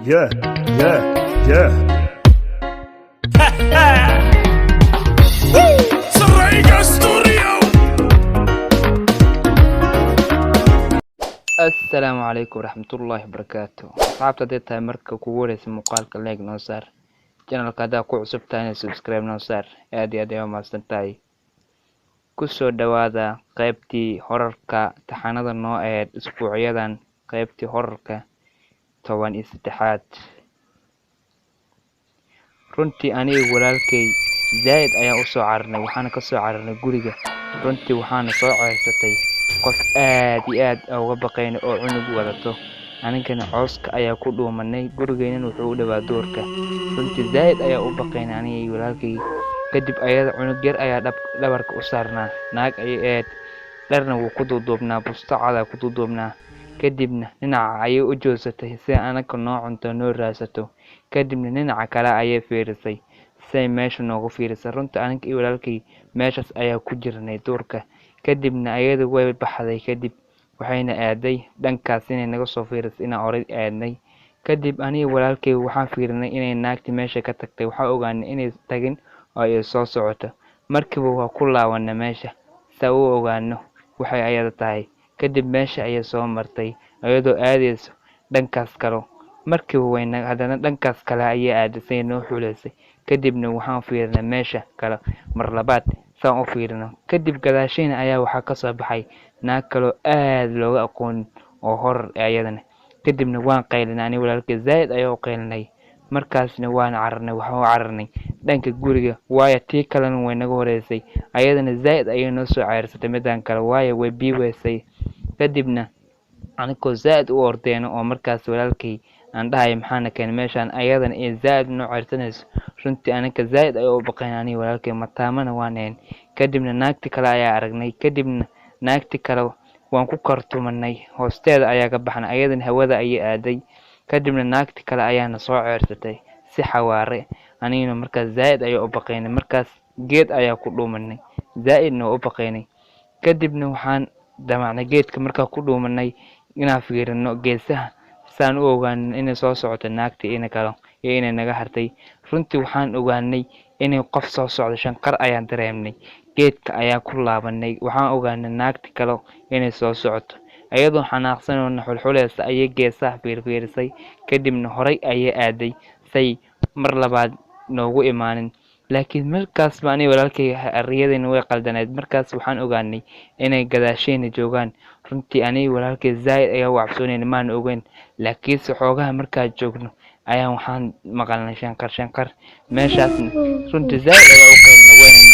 Yeah. Sarayga Studio. Assalaamu calaykum waraxmatullaahi wabarakaatu. Asxaabta, hadday tahay marka kugu horeysa muuqaalka, like noo saar. Channelka haddaa ku cusub tahayna, subscribe noo saar. Aad iyo aad ayaa umahadsan tahay. Kusoo dhawaada qeybtii horarka taxanada noo aheyd isbuucyadan, qeybtii horarka 13aad. Runtii aniga walaalkay zaaid ayaan usoo cararnay, waxaana kasoo cararnay guriga. Runtii waxaana soo ceersatay qof aad iyo aad uga baqayna oo cunug wadato. Anigana cooska ayaa ku dhuumanay, gurigeynana wuxuu u dhawaa duurka. Runtii zaaid ayaa u baqaynay aniga iyo walaalkay. Kadib ayada cunug yar ayaa dhabarka u saarnaa, naag ayay ahayd, dharna wuu ku duuduubnaa, busto cadaa ku duuduubnaa. Kadibna dhinaca ayay u joogsatay si anaga noo cunto noo raadsato. Kadibna dhinaca kale ayay fiirisay, say meesha noogu fiirisay. Runtii aniga iyo walaalkay meeshaas ayaa ku jirnay duurka. Kadibna ayada way baxday, kadib waxayna aaday dhankaas inay naga soo fiirisay inaan horay aadnay. Kadib aniga walaalkay waxaan fiirinay inay naagti meesha ka tagtay. Waxaan ogaanay inay tagin oo ay soo socoto. Markiiba waa ku laabanay meesha si aan u ogaano waxay ayada tahay. Kadib meesha ayay soo martay iyadoo aadayso dhankaas kale. Markiiba wayna haddana dhankaas kale ayay aaday say noo xuleysay. Kadibna waxaan fiirinay meesha kale mar labaad saan u fiirino. Kadib gadaashayna ayaa waxaa kasoo baxay naag kaloo aad looga aqoonin oo horar ayadana. Kadibna waan qaylinay, aniga walaalkay zaaid ayaa u qaylinay. Markaasna waan cararnay, waxaan u cararnay dhanka guriga, waayo tii kalena way naga horeysay. Ayadana zaaid ayay noo soo ceyrsatay midaan kale, waayo way biiweysay. Kadibna anigoo zaaid u ordeyno oo markaas walaalkay aan dhahayo maxaana keenay meeshaan, ayadana ay zaaid noo ceyrsanayso. Runtii aniga zaaid ayaa u baqayn, aniga walaalkay mataamana waan ahayn. Kadibna naagti kale ayaa aragnay. Kadibna naagti kale waan ku kartumanay, hoosteeda ayaa ka baxnay, ayadana hawada ayay aaday. Kadibna naagti kale ayaana soo ceersatay si xawaare. Anigana markaas zaaid ayaa u baqaynay, markaas geed ayaa ku dhuumanay, zaaidna waa u baqaynay. Kadibna waxaan damacnay geedka markaa ku dhuumanay inaan fiirino geesaha saan u ogaano inay soo socoto naagta ina kale iyo inay naga hartay. Runtii waxaan ogaanay inay qof soo socdo, shanqar ayaan dareemnay. Geedka ayaa ku laabanay, waxaan ogaanay naagta kale inay soo socoto. Iyadoo xanaaqsan oo na xulxuleysa ayay geesaha fiirfiirisay. Kadibna horay ayay aaday say mar labaad noogu imaanin. Laakiin markaas ba aniga walaalkay ariyadayna way qaldaneed. Markaas waxaan ogaanay inay gadaashayna joogaan. Runtii aniga walaalkay zaaid ayaa u cabsoonayna, maana ogeyn. Laakiinse xoogaha markaa joogno ayaan waxaan maqalnay shanqar shanqar meeshaasna. Runtii zaaid ayaa u qaylnay, wayna